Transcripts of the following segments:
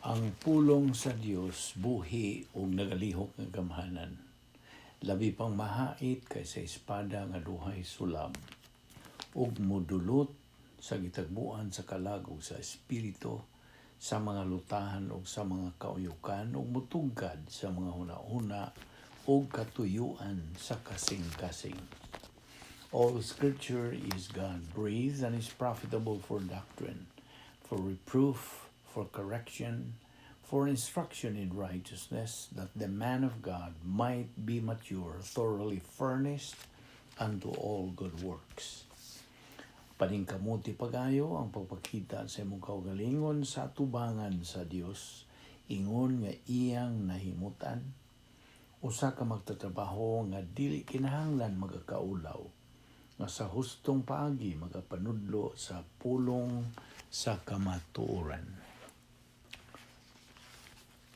Ang pulong sa Dios buhi ug nagalihok nga gamhanan. Labi pang mahait kaysa espada nga duhay sulab ug modulot sa gitagbuan sa kalag ug sa espiritu, sa mga lutahan ug sa mga kauyukan, ug mutugkad sa mga huna-huna ug katuyuan sa kasing-kasing. All scripture is God breathed and is profitable for doctrine, for reproof, for correction, for instruction in righteousness, that the man of God might be mature, thoroughly furnished unto all good works. Paningkamuti pag-ayo ang pagpakita sa imong kaugalingon sa atubangan sa Dios, ingon nga iyang nahimutan, usa ka magtatrabaho nga dili kinahanglan magakaulaw, nga sa hustong paagi magapanudlo sa pulong sa kamatuoran.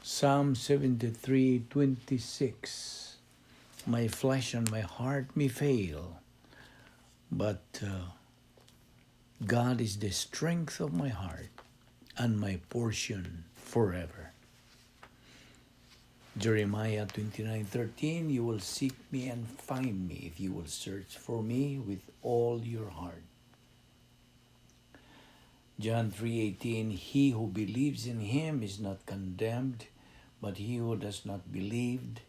Psalm 73:26. My flesh and my heart may fail, but God is the strength of my heart and my portion forever. Jeremiah 29:13. You will seek me and find me if you will search for me with all your heart. John 3:18. He who believes in him is not condemned, but he who does not believe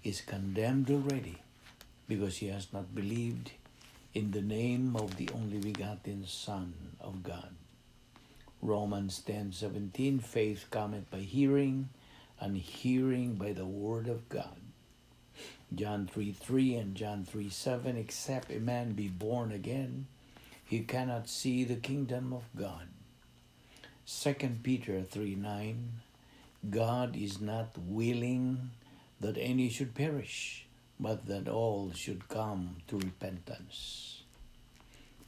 is condemned already, because he has not believed in the name of the only begotten Son of God. Romans 10:17. Faith cometh by hearing, and hearing by the word of God. John 3:3 and John 3:7. Except a man be born again, he cannot see the kingdom of God. 2 Peter 3:9. God is not willing that any should perish, but that all should come to repentance.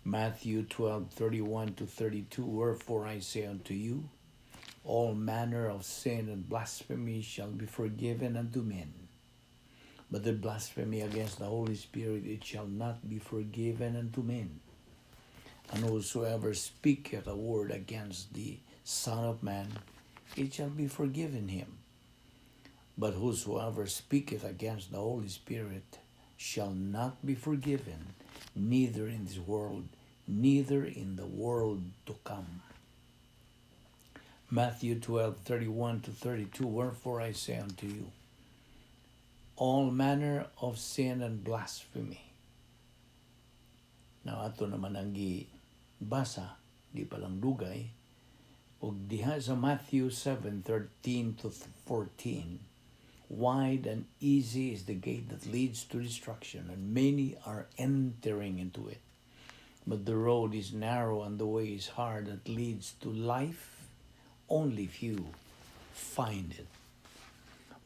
Matthew 12:31 to 32. Wherefore I say unto you, all manner of sin and blasphemy shall be forgiven unto men. But the blasphemy against the Holy Spirit, it shall not be forgiven unto men. And whosoever speaketh a word against the Son of Man, it shall be forgiven him. But whosoever speaketh against the Holy Spirit shall not be forgiven, neither in this world, neither in the world to come. Matthew 12:31 to 32. Wherefore I say unto you, all manner of sin and blasphemy. Now, ato naman ang gibasa, di pa lang dugay, ug diha sa Matthew 7:13 to 14. Wide and easy is the gate that leads to destruction, and many are entering into it. But the road is narrow and the way is hard that leads to life. Only few find it.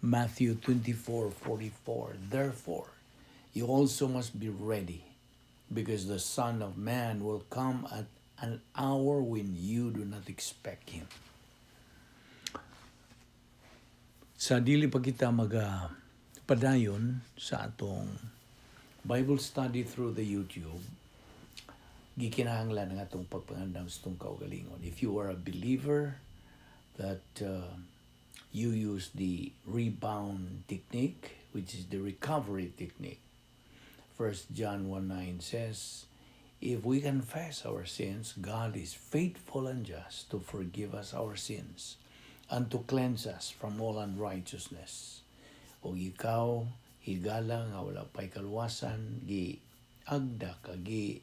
Matthew 24:44. Therefore, you also must be ready, because the Son of Man will come at an hour when you do not expect him. Sa dili pa kita maga padayon sa atong Bible study through the YouTube, gikinahanglan ang atong pagpangandam sa atong kaugalingon. If you are a believer that you use the rebound technique, which is the recovery technique. 1 John 1:9 says, "If we confess our sins, God is faithful and just to forgive us our sins and to cleanse us from all unrighteousness." O ikaw, higala nga wala pa'y kaluwasan, gi agda ka, gi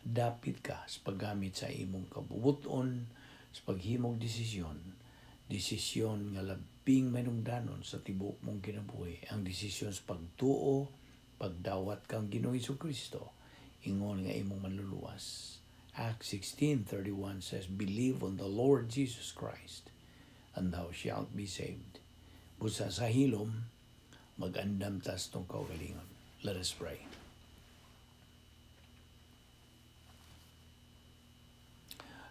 dapit ka sa paggamit sa imong kabubuton, sa paghimog desisyon, desisyon nga labing manungdanon sa tibuok mong kinabuhi, ang desisyon sa pagtuo, pagdawat kang Ginoong Kristo, ingon nga imong manluluwas. Acts 16:31 says, "Believe on the Lord Jesus Christ, and thou shalt be saved." Busa sa hilom, mag-andam tas tong kaugalingon. Let us pray.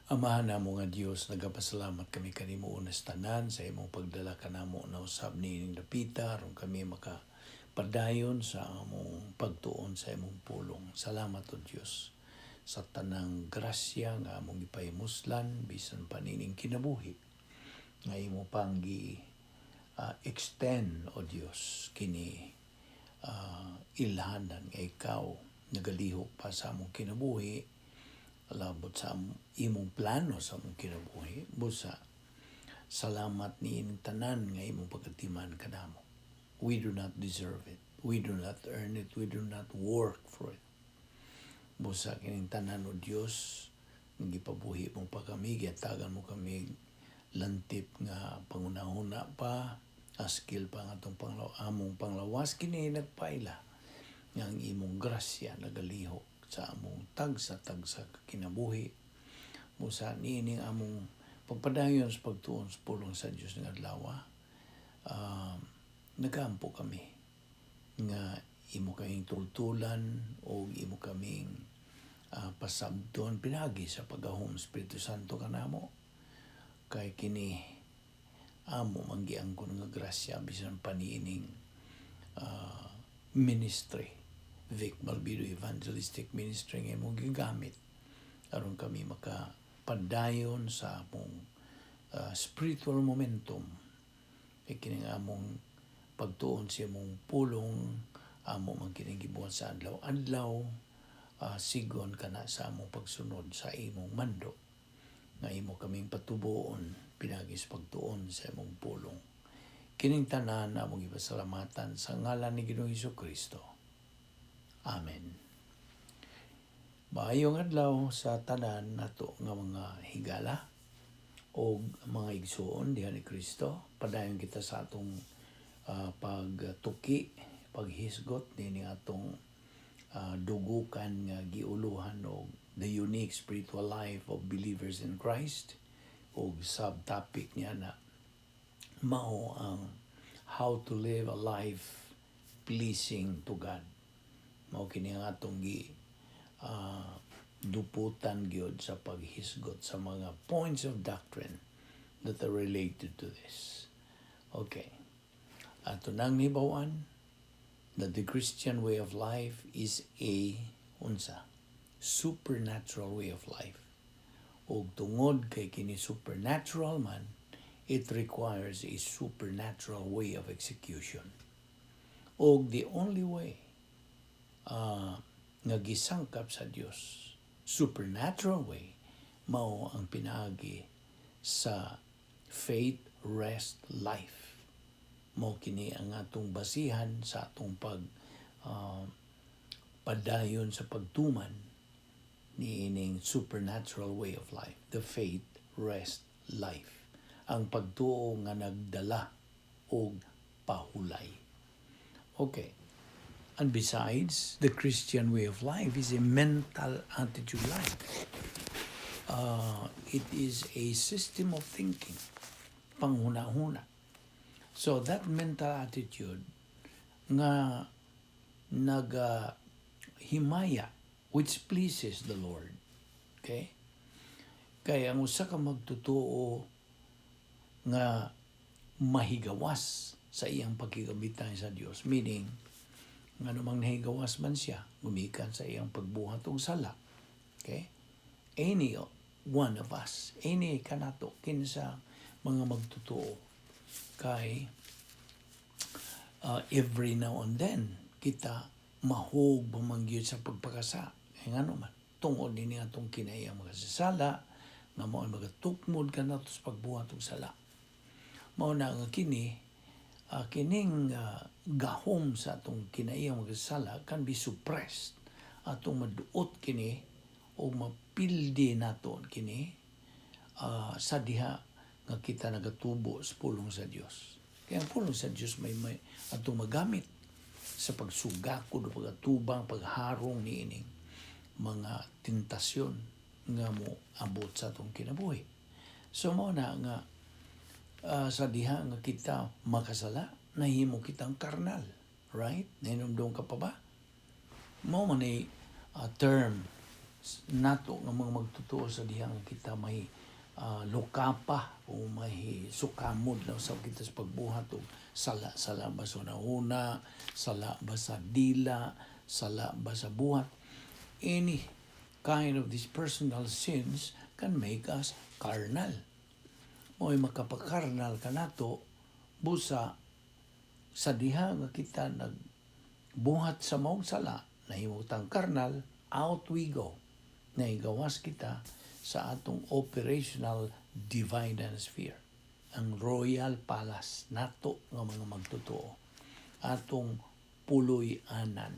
Amahan namo nga Dios, nagapasalamat kami kanimo unas tanan sa imong pagdala kanamo na usab niining dapita aron kami maka padayon sa among pagtuon sa imong pulong. Salamat, O Dios, sa tanang grasya nga among gipahimuslan bisan pa niining kinabuhi. Nga imo pang gi extend, O Dios, kini ilhanan nga ikaw nagalihok pa sa among kinabuhi labot sa imong plano sa among kinabuhi. Busa salamat ni tanan nga imong pagkatiman kanamo. We do not deserve it. We do not earn it. We do not work for it. Busa kining tanan, O Dios, nga gipabuhi mo pa kami, gihatagan mo kami lantip nga pangunahuna pa, askil pa nga atong among panglawas, kini nagpaila nga ang imong grasya nagalihok sa among tagsa-tagsa kinabuhi. Busa niining among pagpadayon sa pagtuon sa pulong sa Dios ng adlaw, nagampo kami nga imo kaming tultulan o imo kaming pasabton pinagi sa paggahom Espiritu Santo kanamo, kay kini amo man giangkon nga grasya bisan pa niining ministry, Vic Malbido Evangelistic Ministry, nga imong gigamit aron kami makapadayon sa among spiritual momentum, kay kini nga among pagtuon sa imong pulong, amo man kining gibuhat sa adlaw-adlaw, sigon kana sa among pagsunod sa imong mando nga imo kaming patubuon pinagi sa pagtuon sa imong pulong. Kining tanan among ipasalamatan sa ngalan ni Ginoong Kristo. Amen. Maayong adlaw sa tanan nato nga mga higala o mga igsuon diha ni Kristo. Padayon kita sa atong pagtuki, paghisgot niini atong dugukan nga giuluhan og "The Unique Spiritual Life of Believers in Christ", og subtopic niya na mao ang "How to Live a Life Pleasing to God". Mao kini ang atong gi duputan gyud sa paghisgot sa mga points of doctrine that are related to this. Okay. Ato nang nahibaw-an that the Christian way of life is a unsa? Supernatural way of life. Og tungod kay kini supernatural man, it requires a supernatural way of execution. Og the only way nga gisangkap sa Dios, supernatural way, mao ang pinaagi sa faith rest life. Mao kini ang atong basihan sa atong pag padayon sa pagtuman niining supernatural way of life, the faith rest life. Ang pagtuo nga nagdala og pahulay. Okay. And besides, the Christian way of life is a mental attitude life. It is a system of thinking, panghuna-huna. So that mental attitude nga naga himaya, which pleases the Lord. Okay? Kaya ang usa ka magtotoo nga mahigawas sa iyang pagkigamitan sa Dios, meaning nga namang nahigawas man siya gumikan sa iyang pagbuhat og sala. Okay? Any one of us, any kanato, kinsa mga magtotoo, kay every now and then kita mahug man gyud sa pagpakasa. Kay ngano man, tungod nini atong kinahiyang makasasala nga mao magatukmod kanato sa pagbuhat og sala. Mao na nga kini kining gahom sa atong kinahiyang makasasala can be suppressed, atong maduot kini o mapildi nato kini sa diha nga kita nagatubo sa pulong sa Dios. Kaya ang pulong sa Dios may atong magamit sa pagsugakod o pagatubang, pagharong niining mga tentasyon nga mo abot sa atong kinabuhi. So mao na nga sa diha nga kita makasala, nahimo kitang karnal. Right? Nahinumdum ka pa ba? Mao man ay term nato nga mga magtotoo sa diha nga kita may lukapa o may sukamod na sa kita sa pagbuhat og sala. Sala ba sa una, sala ba sa dila, sala ba sa buhat? Any kind of these personal sins can make us carnal. Mo'y makapakarnal kanato busa sa diha nga kita nagbuhat sa maong sala, nahimutang karnal, out we go. Nahigawas kita sa atong operational divine sphere. Ang royal palace nato nga mga magtotoo. Atong puloy-anan.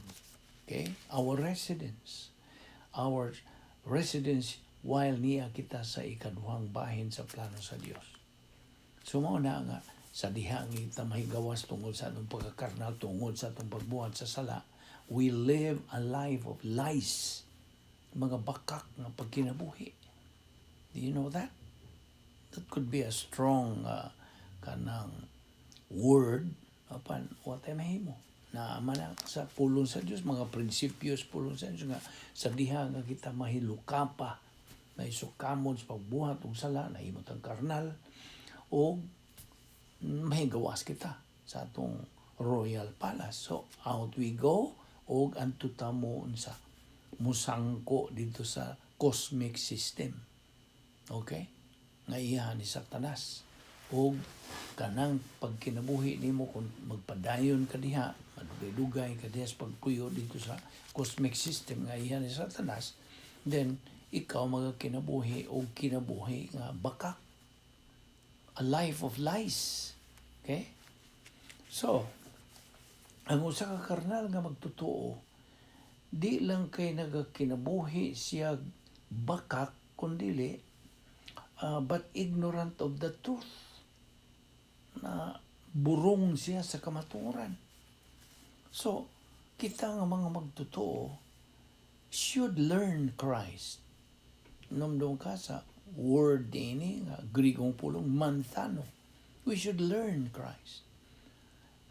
Okay? Our residence. Our residence while niya kita sa ikaduhang bahin sa plano sa Dios. So mao na nga sa diha nga kita mahigawas tungod sa atong pagkakarnal, tungod sa atong pagbuhat sa sala, we live a life of lies, mga bakak nga pagkinabuhi. Do you know that? That could be a strong kanang word apan wa tay mahimo na man sa pulong sa Dios, mga prinsipyo sa pulong sa Dios nga sa diha nga kita mahilukapa, mahisukamon sa pagbuhat og sala, nahimot ang karnal o mahigawas kita sa atong royal palace. So out we go og adto ta mo unsa, musangko dito sa cosmic system. Okay? Nga iya ni Satanas. Og kanang pagkinabuhi nimo kung magpadayon ka diha, madugay-dugay ka diha sa pagpuyo dito sa cosmic system nga iya ni Satanas, then ikaw magakinabuhi og kinabuhi nga bakak. A life of lies. Okay? So, ang usa ka karnal nga magtotoo, di lang kay nagakinabuhi siya bakak, kundili but ignorant of the truth, na burong siya sa kamatuoran. So, kita nga mga magtotoo should learn Christ. Numdum ka sa word ini nga Grigong pulong manthano. We should learn Christ.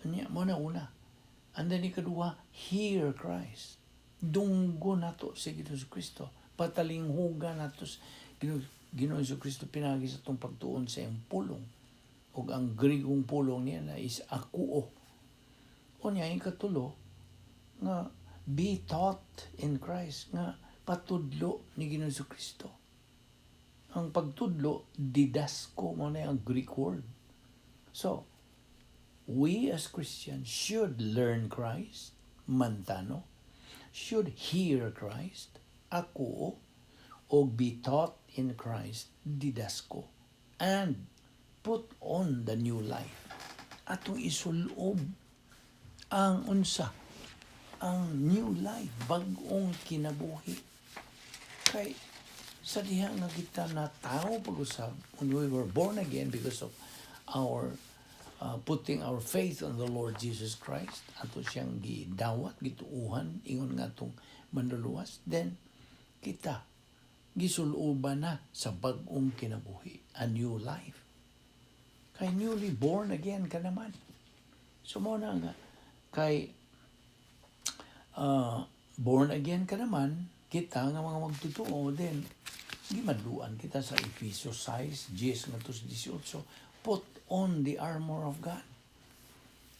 Anya mao na una. And then ikaduha, hear Christ. Dunggo nato si Ginoong Kristo. Patalinghuga nato sa Ginoong Kristo pinagi sa atong pagtuon sa iyang pulong. Ug ang Grigong pulong niya na is akuo. Unya ikatulo nga be taught in Christ, nga patudlo ni Ginoong Kristo. Ang pagtudlo, didasko, mao na ang Greek word. So, we as Christians should learn Christ, mantano, should hear Christ, akuo, o be taught in Christ, didasko, and put on the new life. Atong isulob ang unsa, ang new life, bag-ong kinabuhi. Kay sa diha nga kita na tao pag-usab, when we were born again because of our putting our faith on the Lord Jesus Christ, ato siyang gidawat, gituuhan, ingon nga atong manluluwas, then kita gisuloban na sa bag-ong kinabuhi, a new life. Kay newly born again ka naman. So mao na nga, kay born again ka naman, kita nga mga magtotoo, then gimadluan kita sa Efeso 6, 10 ngadto sa 18, put on the armor of God.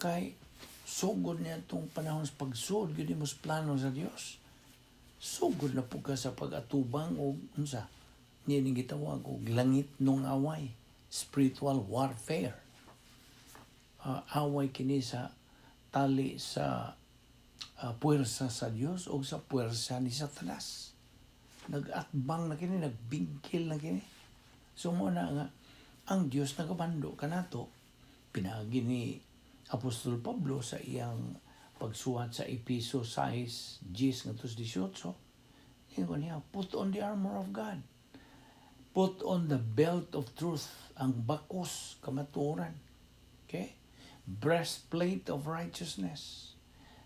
Kay sugod niya itong panahon sa pagsud, gyud mo sa plano sa Dios. Sugod na pud ka sa pag-atubang og unsa niya ning gitawag og langit nung away, spiritual warfare. Away kini sa tali sa puwersa sa Dios o sa puwersa ni Satanas. Nag-atbang na kini, nagbingkil na kini. So mao na nga ang Dios nagabando kanato pinaagi ni Apostol Pablo sa iyang pagsuwat sa Epeso 6, 10 ngadto sa 18. Ingon niya, "Put on the armor of God. Put on the belt of truth," ang bakos kamatuoran. Okay? "Breastplate of righteousness.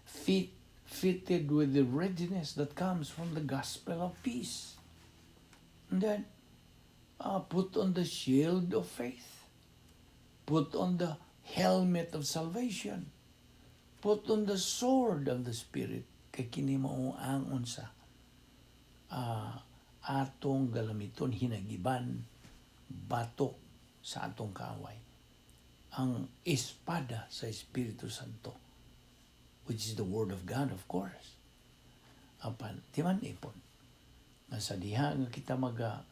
Feet fitted with the readiness that comes from the gospel of peace." And then, "Put on the shield of faith. Put on the helmet of salvation. Put on the sword of the Spirit." Kay kini mao ang unsa, atong galamiton hinagiban batok sa atong kaaway. Ang espada sa Espiritu Santo, which is the Word of God, of course. Apan, timan ipon, nga sa diha nga kita maga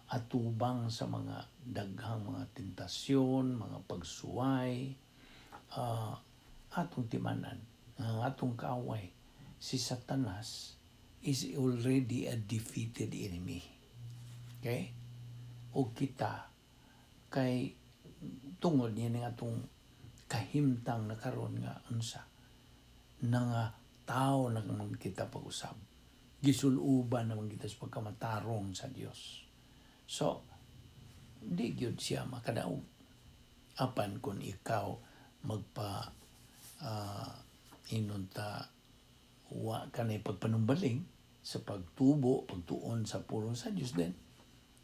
atubang sa mga daghang mga tentasyon, mga pagsuway, atong timanan, ang atong kaaway, si Satanas, is already a defeated enemy. Okay? O kita, kay tungod niya ng atong kahimtang na karon nga unsa na nga tao na naman kita pag-usab. Gisuluban naman kita sa pagkamatarong sa Dios. So, di gyud siya makadaog. Apan kung ikaw magpa inunta wa ka na pagpanumbaling sa pagtubo, pagtuon sa pulong sa Dios, then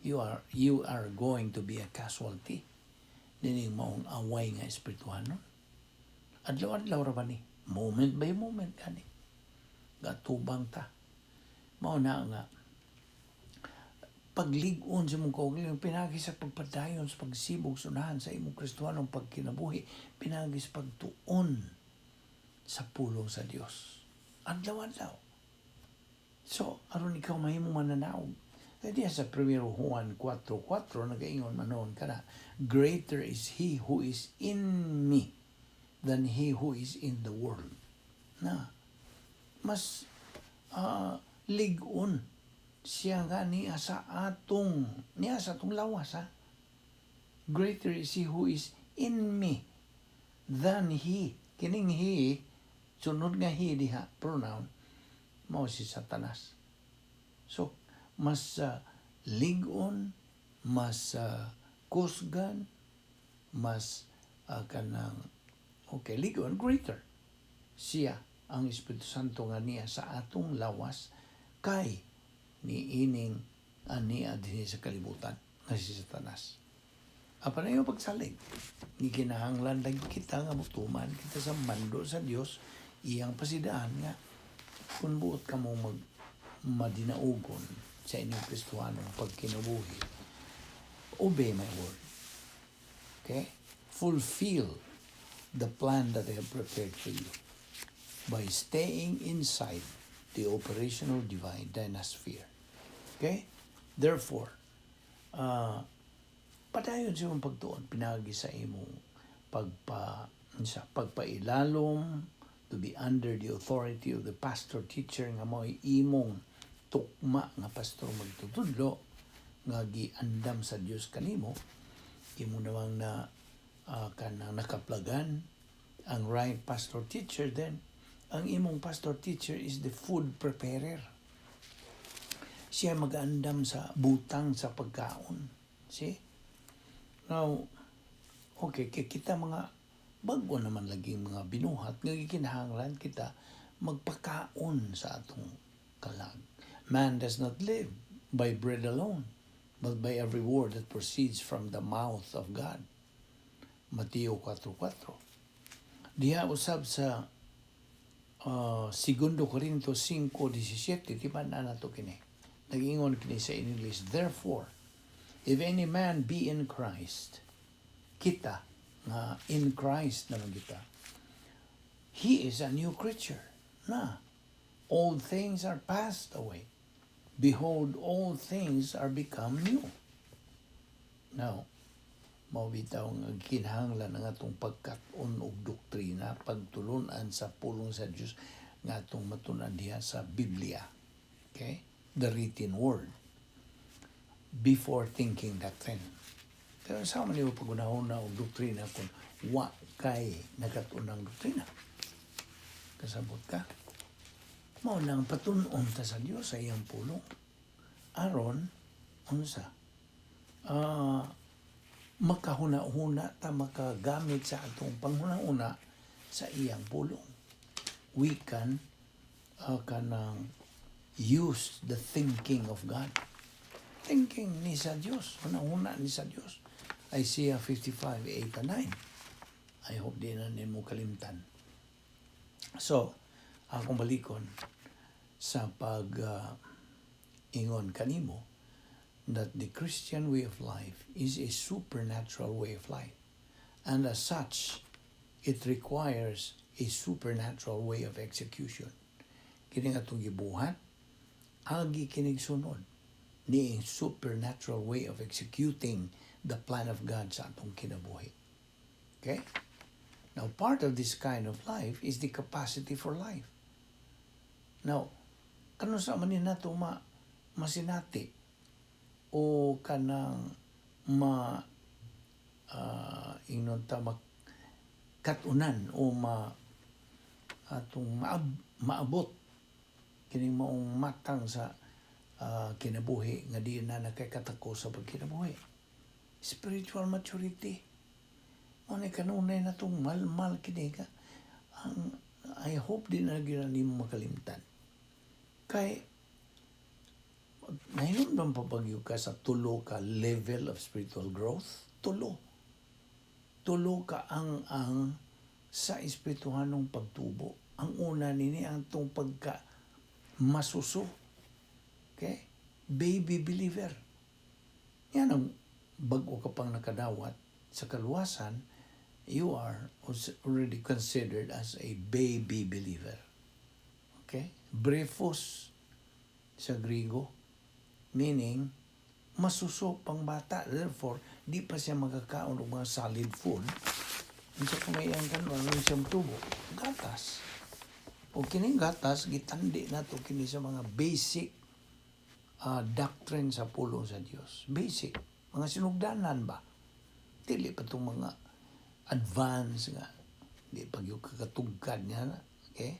you are going to be a casualty nining maong away nga espirituhanon. Adlaw-adlaw ra ba ni? Moment by moment gani. Gatubang ta. Mao na nga paglig-on sa imong kaugalingon pinagi sa pagpadayon sa pagsibog sunahan sa imong Kristohanong pagkinabuhi, pinagi sa pagtuon sa pulong sa Dios adlaw-adlaw. So aron ikaw mahimong mananaog. Kaya diya sa 1 Juan 4.4, nagaingon manon kana, "Greater is he who is in me than he who is in the world," na mas lig-on siya nga niya sa atong lawas, ha. "Greater is he who is in me than he." Kining "he", sunod nga "he" diha, pronoun, mao si Satanas. So mas lig-on, mas kusgan, mas kanang, okay, lig-on, greater siya, ang Espiritu Santo nga niya sa atong lawas kay niining ania dinhi sa kalibutan nga si Satanas. Apan ayaw pagsalig. Ni kinahanglan lang kita nga mutuman kita sa mando sa Dios, iyang pasidaan nga kung buot ka mo mag madinaugon sa inyong Kristohanong pagkinabuhi, obey my word. Okay? Fulfill the plan that I have prepared for you by staying inside the operational divine dynasphere. Okay? Therefore, padayon sa imong pagtuon pinagi sa imong pagpailalom to be under the authority of the pastor teacher nga mo'y imong tukma nga pastor magtutudlo nga giandam sa Dios kanimo, imo namang na kanang nakaplagan ang right pastor teacher. Then ang imong pastor teacher is the food preparer. Siya mag-andam sa butang sa pagkaon. See? Now, okay, kay kita mga bago naman laging mga binuhat nga gikinahanglan kita magpakaon sa atong kalag. "Man does not live by bread alone, but by every word that proceeds from the mouth of God." Mateo 4.4. Diha usab sa Segundo Corinto 5.17, di ba na nato kini? Nag-ingon kini sa English, "Therefore, if any man be in Christ," kita, nga in Christ naman kita, "he is a new creature." Na, "Old things are passed away. Behold, all things are become new." Now, mao bitaw nga kinahanglan ang atong pagkat-on og doktrina, pagtulunan sa pulong sa Dios nga atong matun-an diha sa Biblia. Okay? The written word. Before thinking doctrine. Pero sa man nimo pagunahon na og doktrina kung wa kay nakat-on ang doktrina? Kasabot ka? Mao nang patun-on ta sa Dios sa iyang pulong. Aron unsa? Makahuna-huna ta, makagamit sa atong panghuna-huna sa iyang pulong. We can kanang use the thinking of God. Thinking ni sa Dios, huna-huna ni sa Dios. Isaiah 55, 8 and 9. I hope di na nimo kalimtan. So, akong balikon sa pag ingon kanimo that the Christian way of life is a supernatural way of life. And as such, it requires a supernatural way of execution. Kini nga atong gibuhat, agi kinig sunod. Ni supernatural way of executing the plan of God sa atong kinabuhi. Okay? Now, part of this kind of life is the capacity for life. Now, kanus-a man ni nato masinati o kanang ma ingnon ta makatunan o ma atong maabot kining maong matang sa kinabuhi nga di na nakakatakos sa pagkinabuhi? Spiritual maturity. Mao ni kanunay na itong malmal kini ka. Ang, I hope di na gyud nimo makalimtan. Kay nahinumdum pa ba gyud ka sa tulo ka level of spiritual growth? Tulo. Tulo ka ang sa espirituhanong pagtubo. Ang una nini ang tong pagka masuso. Okay? Baby believer. Yan ang bago ka pang nakadawat sa kaluwasan, you are already considered as a baby believer. Okay? Brephos sa Grigo, meaning masuso pang bata. Therefore, di pa siya magkakaon og mga solid food. Unsa pa may iyang kanon, ano siyang tubo? Gatas. O kining gatas, gitandi nato kini sa mga basic doctrine sa pulong sa Dios. Basic. Mga sinugdanan ba? Dili pa itong mga advance nga. Di pa gyud kakatugkad niya na. Okay?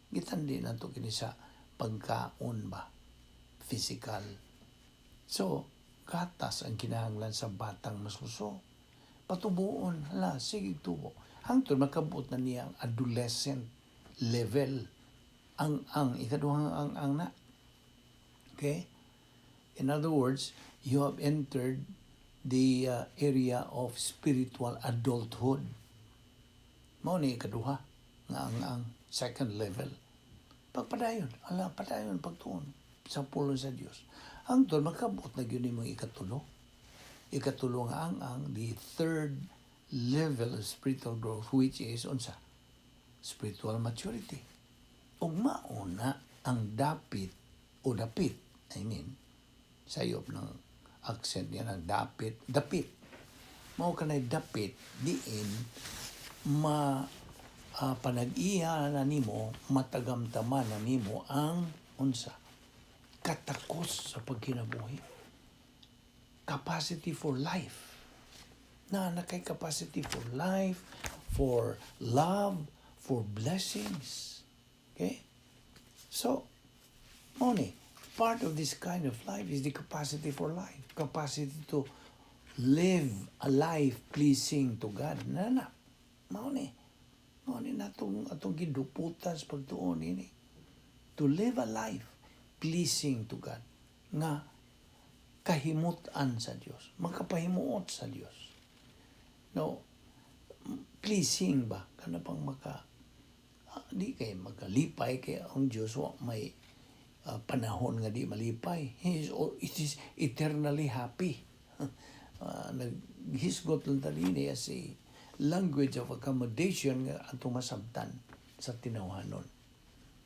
Gitandi nato kini sa pagkaon ba? Physical. So, gatas ang kinahanglan sa batang masuso. Patubuon, hala, sige tubo. Hangtod makabot na niya ang adolescent level. Ang ikaduhang ang na. Okay? In other words, you have entered the area of spiritual adulthood. Mao ni ikaduha nga ang second level. Pagpadayon, ala, padayon pagtuon sa pulong sa Dios. Hangtod makabot na gyud nimo ikatulo. Ikatulo nga ang the third level of spiritual growth, which is unsa? Spiritual maturity. Ug mao na ang dapit o dapit, I mean, sayop ng accent niya ng dapit, dapit. Mao kanay dapit diin ma panag-iya na nimo, matagamtaman na nimo ang unsa? Katakos sa pagkinabuhi. Capacity for life. Na kay capacity for life, for love, for blessings. Okay? So, mao ni, part of this kind of life is the capacity for life. Capacity to live a life pleasing to God. Na na. Mao ni. Mao ni natong atong giduputan sa pagtuon ini. To live a life pleasing to God. Nga kahimutan sa Dios, makapahimuot sa Dios. No, pleasing ba kana pang maka di kay makalipay kay ang Dios wa may panahon nga di malipay. He is all, it is eternally happy. Naghisgot lang ta dinhi as a language of accommodation nga atong masabtan sa tinawhanon.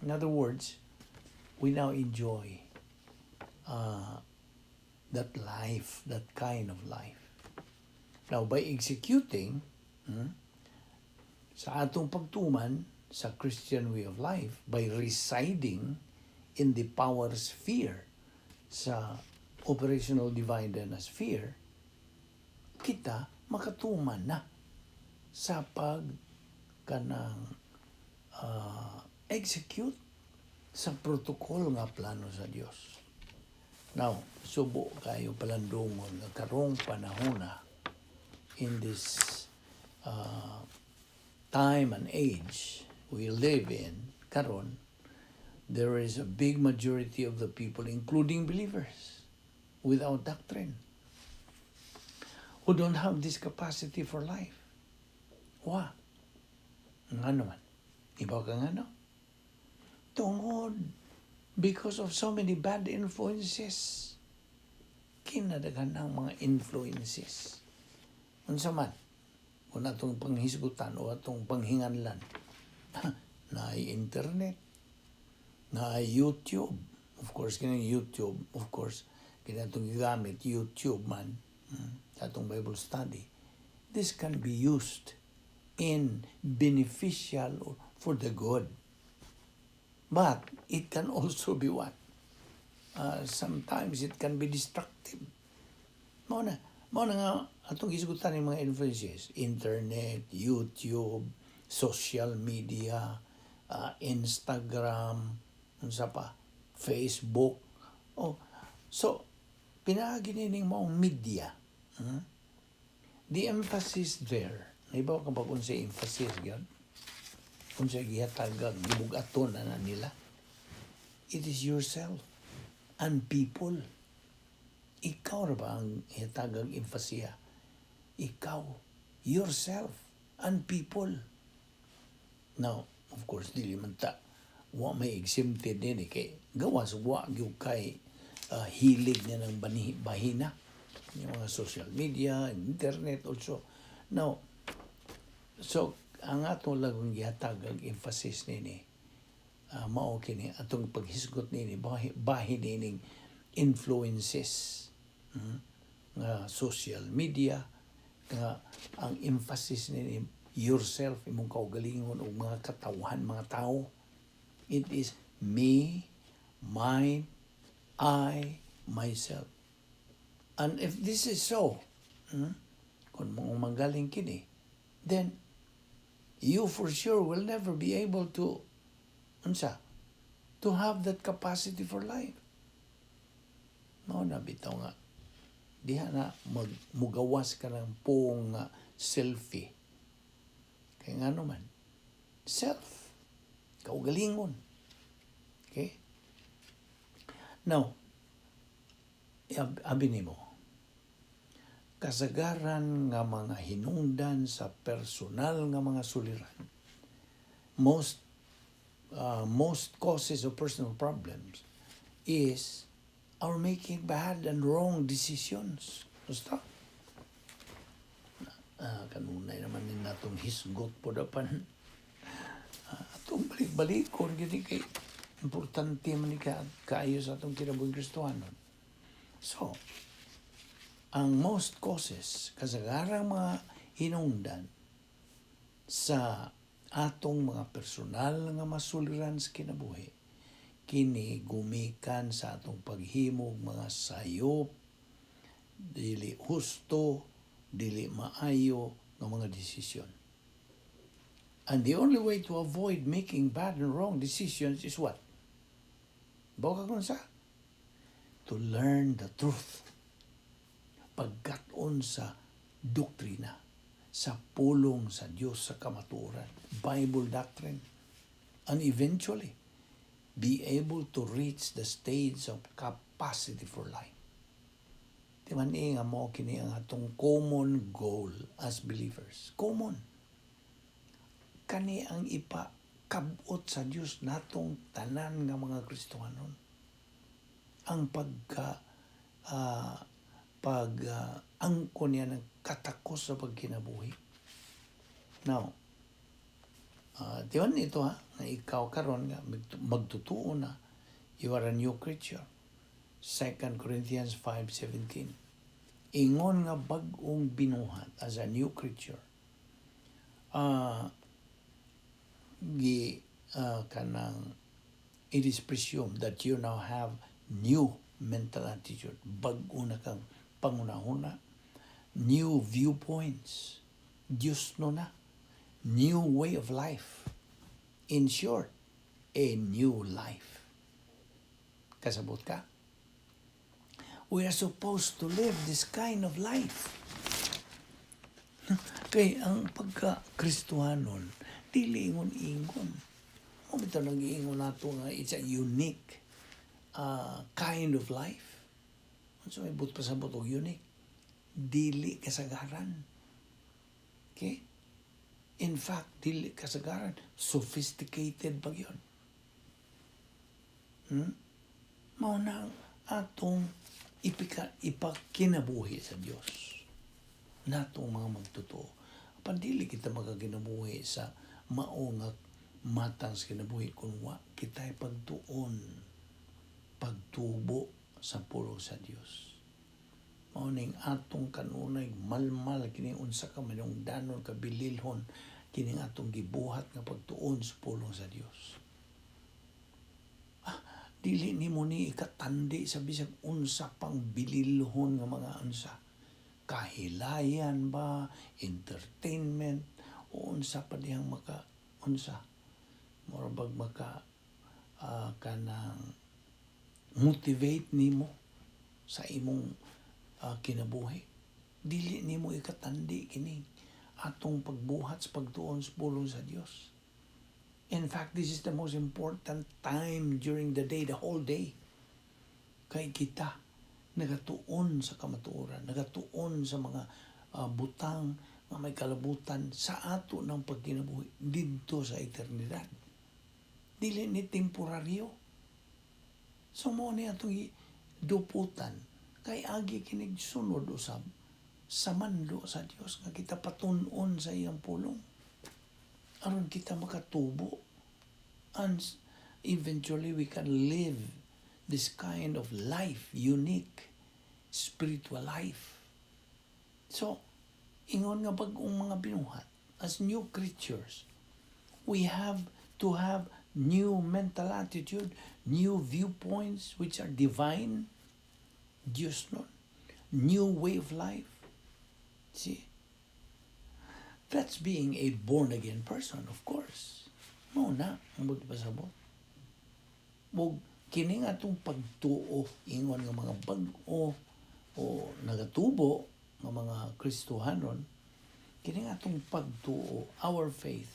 In other words, we now enjoy that life, that kind of life. Now, by executing sa atong pagtuman sa Christian way of life, by residing in the power sphere sa operational divine sphere, kita makatuman na sa pag kanang execute sa protocol nga plano sa Dios. Now, subo kayo palandungon nga karong panahona, in this time and age we live in karon, there is a big majority of the people, including believers, without doctrine, who don't have this capacity for life. Wa. Ngano man? Ibaw ka ngano? Tungod because of so many bad influences. Kinadaghan ng mga influences. Unsa man, kung atong panghisgutan o atong panghinganlan, naay internet, naay YouTube. Of course, kining YouTube, of course, Kini atong gigamit, YouTube man, atong Bible study. This can be used in beneficial or for the good. But it can also be what? Sometimes it can be destructive. Mao na nga atong hisgutan ng mga influences, internet, YouTube, social media, Instagram, unsa pa, Facebook. Oh, so pinaagi nining maong media. The emphasis there, naibaw ka ba kung sa emphasis gyud? Kung sa gihatagag, gibugaton na na nila. It is yourself and people. Ikaw ra ba ang hitagag emphasis? Ikaw, yourself, and people. Now, of course, dili man ta wa may exempted din eh, kay gawas wa gyud kay hilig niya ng bahina yung mga social media, internet also. Now, so ang atong lang gihatag ang emphasis nini, mao kini atong paghisgot nini bahin nining influences, nga social media, nga ang emphasis nini yourself, imong kaugalingon ug mga katawhan, mga tao. It is me, mine, I, myself. And if this is so, kung mga magaling kini, then you for sure will never be able to unsa, to have that capacity for life. Mao na bitaw nga diha na mag mugawas ka ng puong nga selfie. Kaya nga naman, self, kaugalingon. Okay? Now, abi nimo, kasagaran nga mga hinungdan sa personal nga mga suliran, most causes of personal problems is our making bad and wrong decisions. Basta. Kanunay naman din natong hisgot po dapan. Atong balik-balikon gini kay importante man ni ka kaayo sa atong kinabuhing Kristohanon. So, ang most causes, kasagarang mga hinungdan sa atong mga personal nga masuliran sa kinabuhi, kini gumikan sa atong paghimog mga sayop, dili husto, dili maayo nga mga desisyon. And the only way to avoid making bad and wrong decisions is what? Bawa ka kung sa? To learn the truth. Pagkat-on sa doktrina, sa pulong sa Diyos sa kamatuoran, Bible doctrine, and eventually be able to reach the stage of capacity for life. Di man nga mo kini ang atong common goal as believers. Common. Kani ang ipakabot sa Dios natong tanan nga mga Kristohanon. Ang pagka pag angkon niya ng katakos sa pagkinabuhi. Now, di ba ito ha, na ikaw karon nga magtutuo na, you are a new creature. 2 Corinthians 5:17. Ingon nga bag-ong binuhat as a new creature. Gi kanang it is presumed that you now have new mental attitude. Bag-o na kang pangunahuna. New viewpoints. Diyos no na. New way of life. In short, a new life. Kasabot ka? We are supposed to live this kind of life. Kay ang pagka-Kristohanon, dili ingon-ingon. Mao bitaw nag-iingon nato nga it's a unique kind of life. Unsa may buot pasabot og unique? Dili kasagaran. Okay? In fact, dili kasagaran, sophisticated pa gyud. Mao na ang atong ipakinabuhi sa Dios. Natong mga magtotoo. Apan dili kita makakinabuhi sa mao nga matang sa kinabuhi kung wa kita'y pagtuon, pagtubo sa pulong sa Dios. Mao ning atong kanunay malmal kini unsa ka manungdanon, kabililhon kining atong gibuhat nga pagtuon sa pulong sa Dios. Ah, dili nimo ni ikatandi sa bisag unsa pang bililhon nga mga unsa kahilayan ba, entertainment, o unsa pa dihang maka unsa mura bag maka kanang motivate nimo sa imong kinabuhi. Dili nimo ikatandi kini atong pagbuhat sa pagtuon sa pulong sa Dios. In fact, this is the most important time during the day, the whole day. Kay kita nagatuon sa kamatuoran, nagatuon sa mga butang nga may kalabutan sa ato ng pagkinabuhi didto sa eternidad. Dili ni temporaryo. So mao ni atong duputan kay agi kinig sunod usab sa mando sa Dios nga kita patun-on sa iyang pulong aron kita makatubo and eventually we can live this kind of life, unique spiritual life. So ingon nga bag-ong mga binuhat, as new creatures, we have to have new mental attitude, new viewpoints which are divine, Diyos nun, new way of life. See? That's being a born again person, of course. Mao na ang magpasabot. Ug kini nga atong pagtuo ingon nga mga bag-o o nagatubo nga mga Kristohanon, kini nga atong pagtuo, our faith,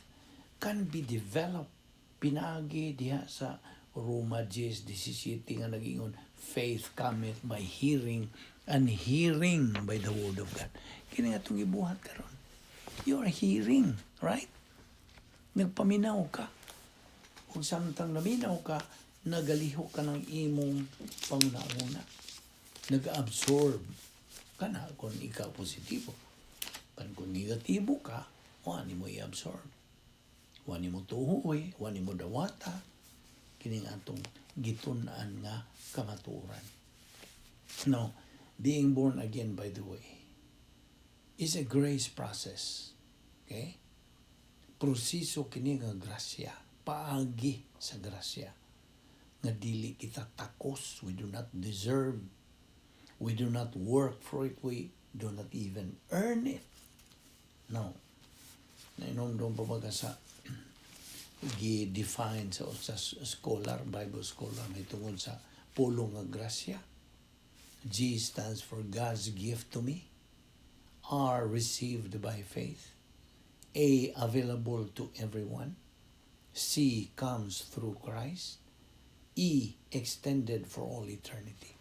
can be developed pinaagi diha sa Roma 10:17 nga nagingon, "Faith cometh by hearing, and hearing by the word of God." Kini nga atong gibuhat karon. You are hearing, right? Nagpaminaw ka. Kung samtang naminaw ka, nagalihok ka ng imong panguna-una. Nag-absorb ka na kung ikaw positibo. Kan kung negatibo ka, wa mo i-absorb. Wa mo tuhoy, wa mo dawata. Kining atong gitun-an nga kamatuoran. Now, being born again, by the way, is a grace process. Okay? Proseso kini nga grasya, paagi sa grasya. Nga dili kita takos, we do not deserve, we do not work for it, we do not even earn it. No. Nainomdom pa ba ka sa gi-define sa scholar, Bible scholar, may tungod sa pulong nga grasya? G stands for God's gift to me. R, received by faith. A, available to everyone. C, comes through Christ. E, extended for all eternity.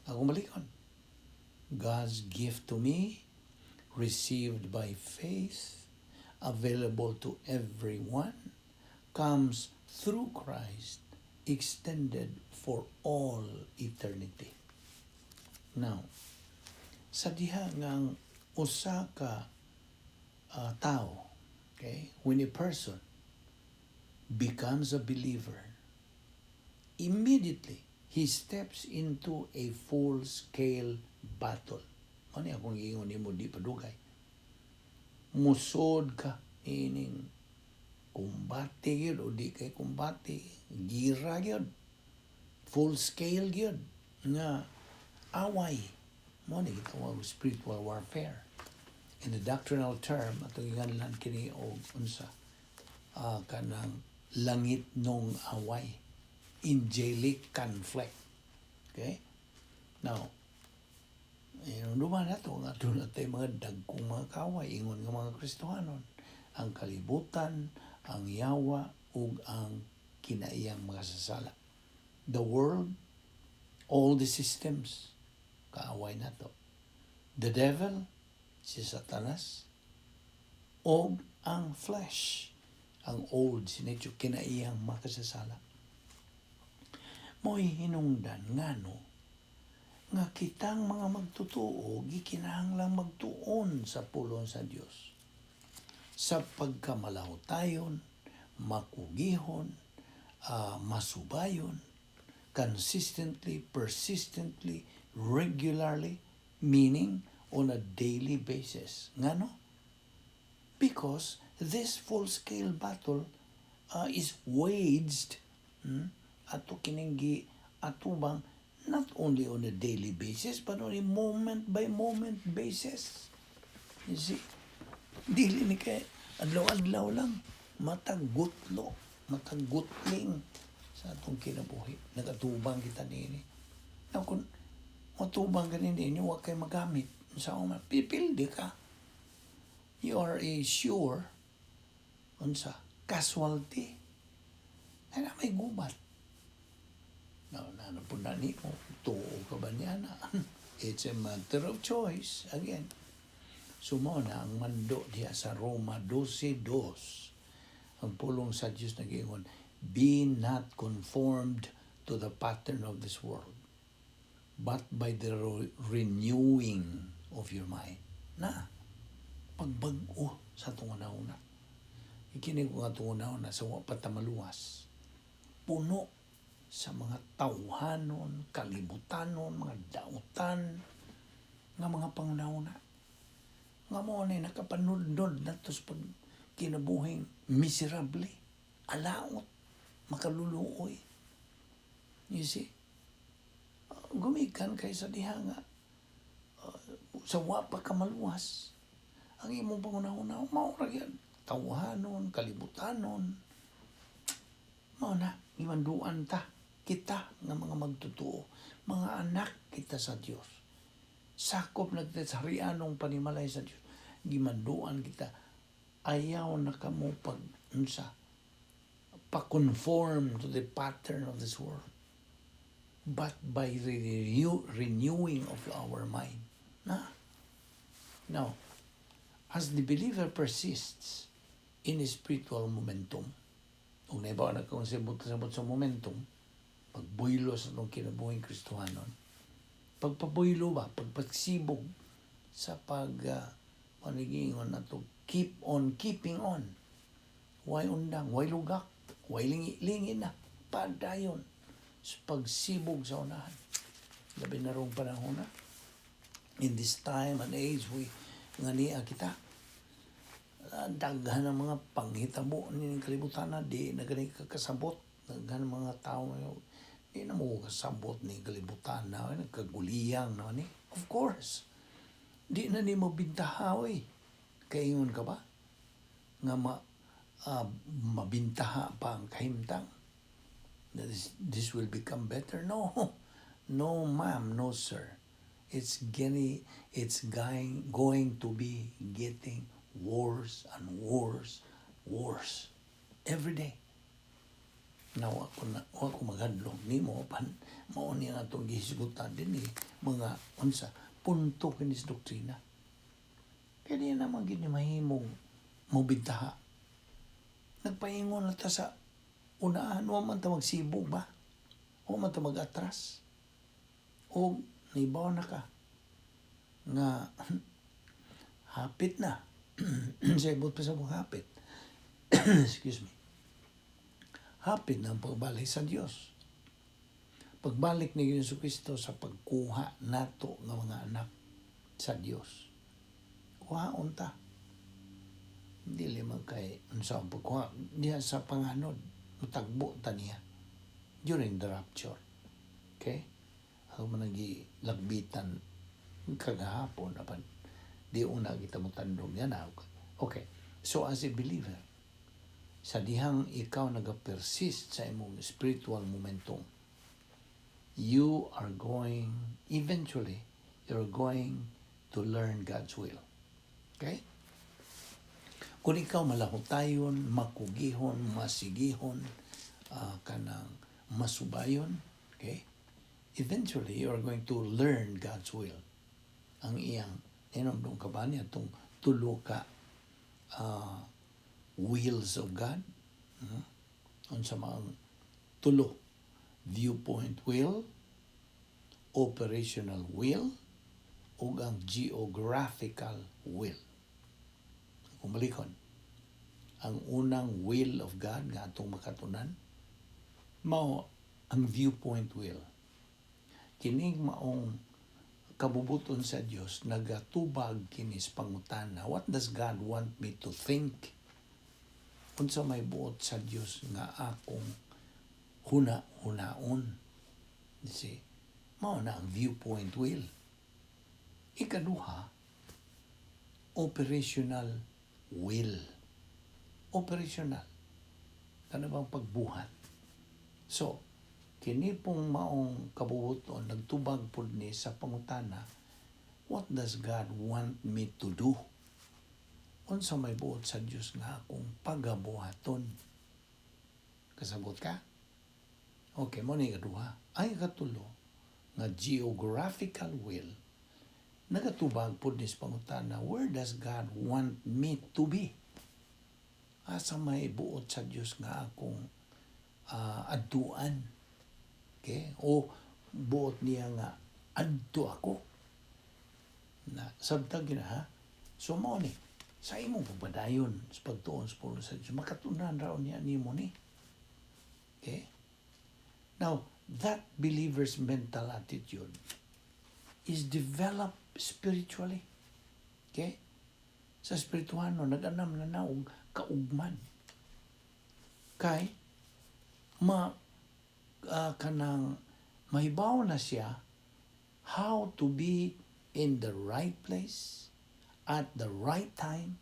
Ako balikon. God's gift to me, received by faith, available to everyone, comes through Christ, extended for all eternity. Now, sa diha ngang usa ka tao, okay, when a person becomes a believer, immediately he steps into a full-scale battle. Ano akong giingon nimo di pa dugay. Musod ka ining kumbate gyud o di kay kumbate, gira gyud. Full scale gyud nga away. Mao ni gitawag og spiritual warfare. In the doctrinal term, atong giganlan kini og unsa, kanang langit nong away, angelic conflict. Okay? Now, duman na to nga doon natay mga dagkong mga kaway ingon nga mga Kristohanon, ang kalibutan, ang yawa ug ang kinaiyang mga sasala. The world, all the systems, kaaway nato. The devil, si Satanas, og ang flesh, ang old nature, kinaiyang makasasala. Mo'y hinungdan ngano nga kitang mga magtotoo gikinahanglang magtuon sa pulong sa Dios. Sa pagkamalahutayon, makugihon, masubayon, Consistently, persistently, regularly, meaning on a daily basis. Ngano? Because this full-scale battle is waged ato kining giatubang not only on a daily basis but on a moment by moment basis. You see? Dili ni kay adlaw-adlaw lang, matag gutlo, matag gutling sa atong kinabuhi. Nagatubang kita nini. Now, kung matubang ka ninyo, wa kay magamit sa uma, pipildi ka. You are a sure unsa casualty. Kaya may gubat. Na, na po na ni mo, tuo ka ba niya na? It's a matter of choice again. So mao na ang mando diha sa Roma 12:2. Ang pulong sa Diyos nag-ingon, "Be not conformed to the pattern of this world, but by the renewing of your mind." Na, pagbag-o sa atong una. Ikinig ko nga atong una sa wa pa ta maluwas. Puno sa mga tawhanon, kalibutanon, mga dautan, nga mga panghunahuna. Nga mao ni nakapanudnod nato sa pag kinabuhing miserable, alaot, makaluluoy. You see? Gumikan kay sa diha nga sa wa pa ka maluwas ang imong panghunahuna mao ra gyud tawhanon, kalibutanon. Mao na gimanduan ta kita nga mga magtotoo, mga anak kita sa Dios, sakop na kita sa harianong panimalay sa Dios. Gimanduan kita, ayaw na kamo pag unsa pa-conform to the pattern of this world, but by the renewing of our mind na. Now, as the believer persists in spiritual momentum, kung naibaw na kung sabot sa momentum, pagbuylo sa atong kinabuhing Kristohanon, pagpabuylo ba, pagpagsibog sa pag panigingon na to, keep on keeping on. Way undang, way lugak, way lingi-lingi na, padayon sa pagsibog sa unahan. Labi na rong panahon na. In this time and age, we nga niya kita, daghan ang mga panghitabo ni kalibutan na di na gani kakasabot. Daghan ang mga tao ngayon, di na mo kasabot ni kalibutan na, nagkaguliyang na ni. Of course, di na ni mo bintaha, oy. Kaingon ka ba? Nga mabintaha pa ang kahimtang? That this will become better? No. No, ma'am, no, sir. It's going to be getting worse and worse, worse every day. Na wa ko na wa ko maghadlok nimo pan mao ni ang atong gihisgutan din eh, mga unsa punto kinis doktrina. Kaya di naman gini mahimong mobintaha. Nagpaingon na ta sa unaan, wa man ta magsibog ba? Wa man ta mag-atras. O naibaw na ka nga hapit na sa ibot pa sa mong hapit. Excuse me. Hapit na ang pagbalik sa Dios. Pagbalik ni Jesu Kristo sa pagkuha nato nga mga anak sa Dios. Kuhaon ta. Dili man kay unsa ang pagkuha diha sa panganod, mutagbo ta niya during the rapture. Okay? Ako man nagilagbitan kagahapon apan di una kita mo tandog yan. Okay. So as a believer, sa dihang ikaw naga-persist sa imong spiritual momentum, you are going, eventually, you're going to learn God's will. Okay? Kung ikaw malahutayon, makugihon, masigihon, kanang masubayon, okay? Eventually, you are going to learn God's will. Ang iyang, inom ka ba niya itong tulo ka wills of God? Unsa mga tulo? Viewpoint will, operational will, ug ang geographical will. Kung balikon, ang unang will of God nga atong makatunan, mao Ang viewpoint will. Kining maong kabubuton sa Dios, nagatubag kini sa pangutana, "What does God want me to think?" Unsa may buot sa Dios nga akong huna-hunaon? You see? Mao na ang viewpoint will. Ikaduha, operational will. Operational. Kana bang pagbuhat? So, kini pong maong kabubuton, nagtubag pud ni sa pangutana, "What does God want me to do?" Unsa may buot sa Dios nga akong pagabuhaton? Kasabot ka? Okay, mao ni ikaduha. Ay, katulo, nga geographical will, nagatubag pud ni sa pangutana, "Where does God want me to be?" Asa may buot sa Dios nga akong adtuan? Okay? O buot niya nga adto ako? Na sabtag na, ha? So mao ni sa imong pagpadayon sa pagtuon sa pulong sa Dios, makatunan ra niya nimo ni. Okay? Now, that believer's mental attitude is developed spiritually. Okay? Sa espirituano, nag-anam na na og kaugman. Kay, ma, kanang mahibaw na siya how to be in the right place at the right time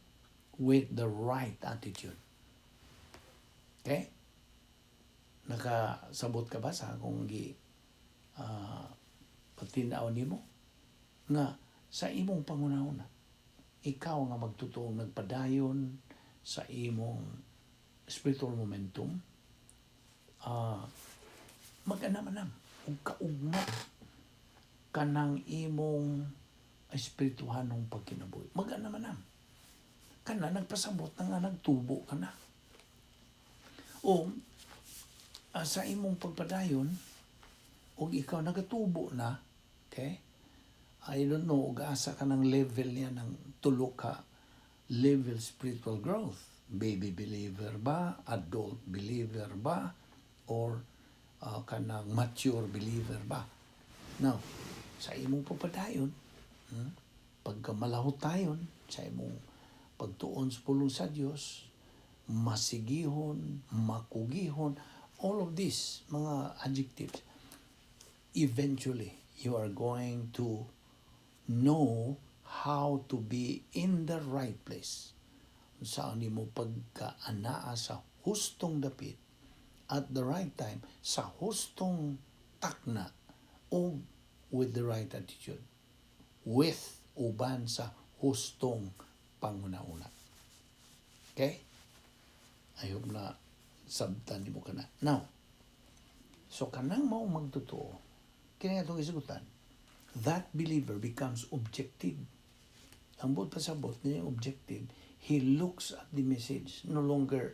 with the right attitude. Okay? Nakasabot ka ba sa akong gi patinaw nimo nga sa imong pangunahuna, ikaw nga magtutuong nagpadayon sa imong spiritual momentum, mag-anam-anam ug kaugma kanang imong espirituhanong pagkinabuhi? Mag-anam-anam kana, nagpasabot na nga nagtubo ka na o sa imong pagpadayon ug ikaw nagatubo na. Okay, I don't know ug asa ka ng level niya ng tulo ka level spiritual growth: baby believer ba, adult believer ba, or kanang mature believer ba? Now, sa imong pagpadayon, pagka malahutayon sa imong pagtuon sa pulong sa Dios, masigihon, makugihon, all of these mga adjectives, eventually you are going to know how to be in the right place. Saan nimo pagkaanaa sa hustong dapit at the right time, sa hustong takna o with the right attitude, with uban sa hustong panguna-una. Okay? I hope na sabtan nimo kana. Now, so kanang mao magtotoo, kini atong isugutan, that believer becomes objective. Ang buot pasabot niya, objective, he looks at the message, no longer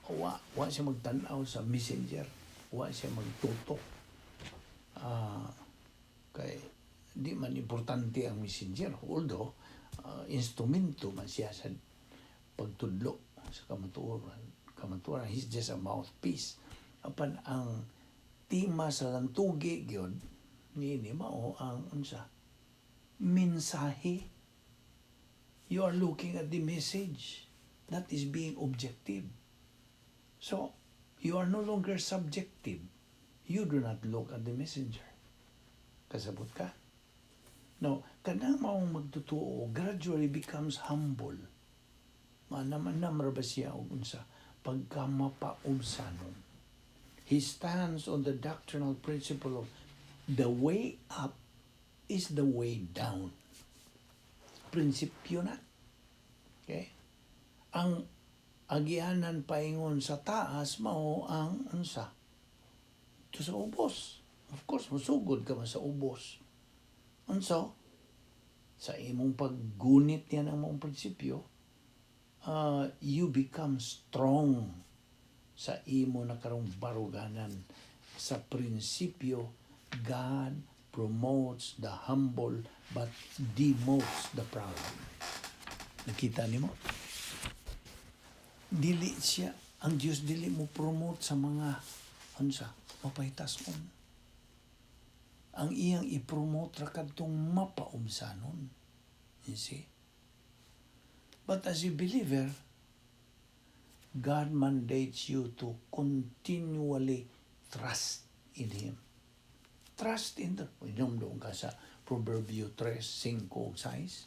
wa siya magtan-aw sa messenger, wa siya magtutok. Kay di man importante ang messenger, although instrumento man siya sa pagtudlo sa kamatuoran. Kamatuoran, he's just a mouthpiece. Apan ang tema sa lantugi gyud niini mao ang unsa? Mensahe. You are looking at the message. That is being objective. So, you are no longer subjective. You do not look at the messenger. Kasabot ka? No, kanang maong magtotoo gradually becomes humble. Manam ra ba siya og unsa? Pagkamapaubsanon. He stands on the doctrinal principle of the way up is the way down. Prinsipyo na. Okay? Ang agianan paingon sa taas mao ang unsa? Ito sa ubos. Of course, musugod ka man sa ubos. Unsa? Sa imong paggunit niya ng maong prinsipyo, you become strong sa imo na karong baruganan. Sa prinsipyo, God promotes the humble but demotes the proud. Nakita nimo? Dili siya, ang Diyos dili mo promote sa mga unsa? Mapahitason. Ang iyang i-promote ra kadtong mapaubsanon. You see? But as a believer, God mandates you to continually trust in Him. Trust in the... Hinumdom ka sa Proverbio 3, 5, 6.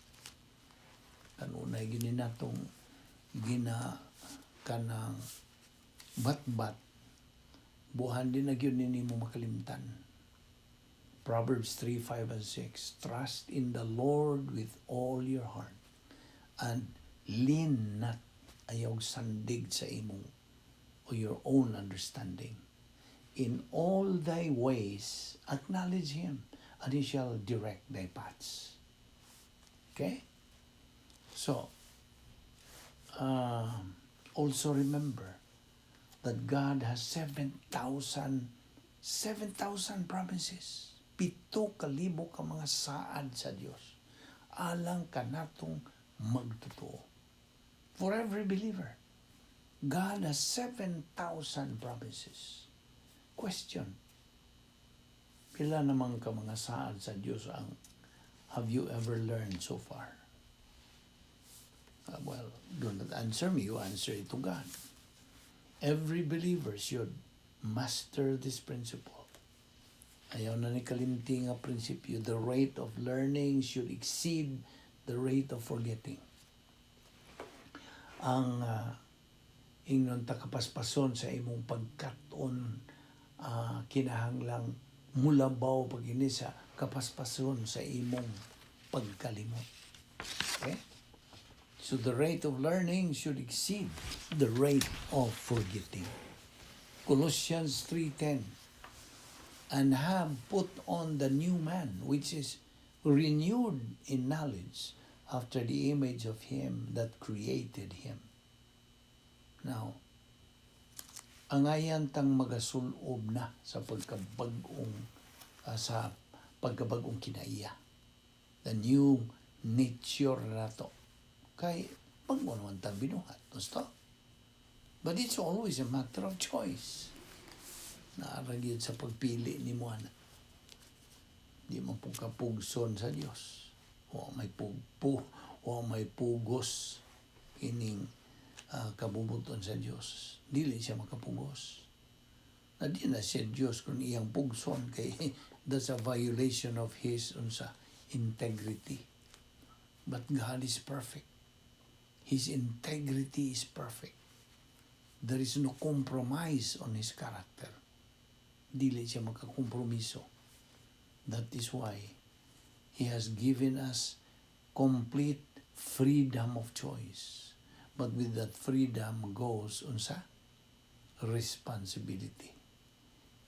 Kanunay gini natong gina kanang bat-bat buhan di na gyud ni mo makalimtan. Proverbs 3, 5, and 6. "Trust in the Lord with all your heart and lean not," ayaw sandig sa imong o your own understanding. "In all thy ways acknowledge Him, and He shall direct thy paths." Okay? So, also remember that God has 7,000 7,000 promises. 7,000 ka mga saad sa Dios alang kanatong magtotoo. For every believer, God has 7,000 promises. Question, pila naman ka mga saad sa Dios ang have you ever learned so far? Well, do not answer me, you answer it to God. Every believer should master this principle. Ayaw na ni kalimti nga prinsipyo. The rate of learning should exceed the rate of forgetting. Ang ingnon ta kapaspason sa imong pagkat-on kinahanglang mulabaw pag ini sa kapaspason sa imong pagkalimot. Okay? So the rate of learning should exceed the rate of forgetting. Colossians 3:10, "And have put on the new man, which is renewed in knowledge after the image of Him that created him." Now, angayan tang magasulob na sa pagkabag-ong kinaiya. The new nature nato. Kay bag-o naman tang binuhat. Gusto? But it's always a matter of choice. Naa ra gyud sa pagpili nimo ana. Di man po kapugson sa Dios. Wa may pugos ining kabubut-on sa Dios. Dili siya makapugos. Na di na siya Dios kung iyang pugson kay that's a violation of His unsa integrity. But God is perfect. His integrity is perfect. There is no compromise on His character. Dili siya makakompromiso. That is why He has given us complete freedom of choice. But with that freedom goes unsa? Responsibility.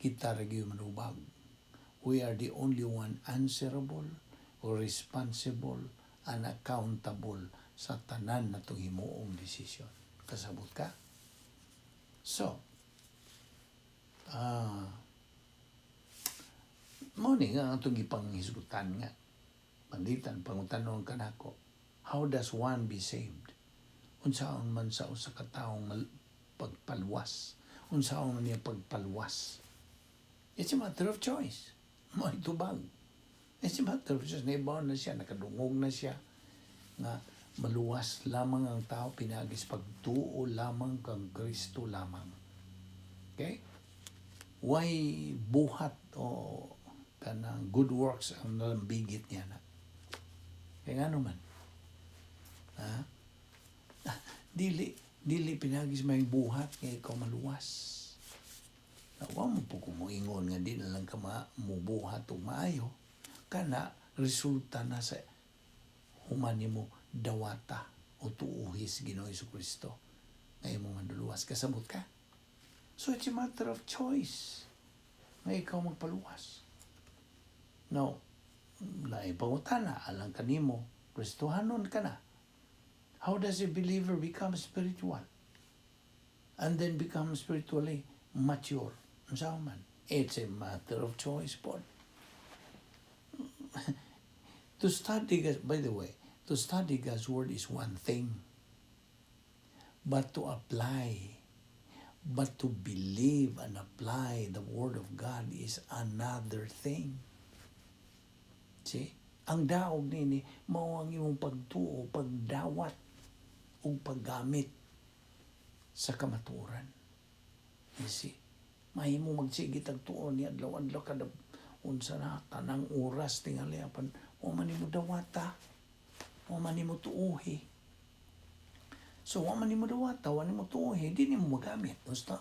Kita ra gyud manubag. We are the only one answerable or responsible and accountable sa tanan natong himuong desisyon. Kasabot ka? So, mao ni nga atong gipanghisgutan nga. Panditan, pangutanon kanako. How does one be saved? Unsaon man sa usa ka taong pagpaluwas? Unsaon man niya pagpaluwas? It's a matter of choice. Mao tubag. It's a matter of choice. Naibaw na siya, nakadungog na siya nga maluwas lamang ang tao pinaagi sa pagtuo lamang kang Kristo lamang. Okay? Why buhat o kanang good works ang nalambigit niya na? Kaya nga naman. Ha? Dili, dili pinaagi sa may buhat nga ikaw maluwas. Na wa mo po kumuingon nga di na lang ka mubuhat og maayo. Kana resulta na sa human nimo dawata o tuuhi sa Ginoo Kristo nga imong manluluwas. Kasabot ka? So it's a matter of choice nga ikaw magpaluwas. Now, lain pangutana, alang kanimo, Kristohanon ka na. How does a believer become spiritual? And then become spiritually mature? Unsa man? It's a matter of choice po. To study, by the way, to study God's Word is one thing. But to apply But to believe and apply the Word of God is another thing. See? Ang daog nini, mao ang imong pagtuo, pagdawat, ug paggamit sa kamatuoran. You see? Mahimo magsige tag tuo ni adlaw-adlaw, kada unsa na tanang oras tingali, apan wa man nimo dawata, wa man nimo tuohi. So wa man nimo dawata, wa nimo tuohi, di nimo magamit. Basta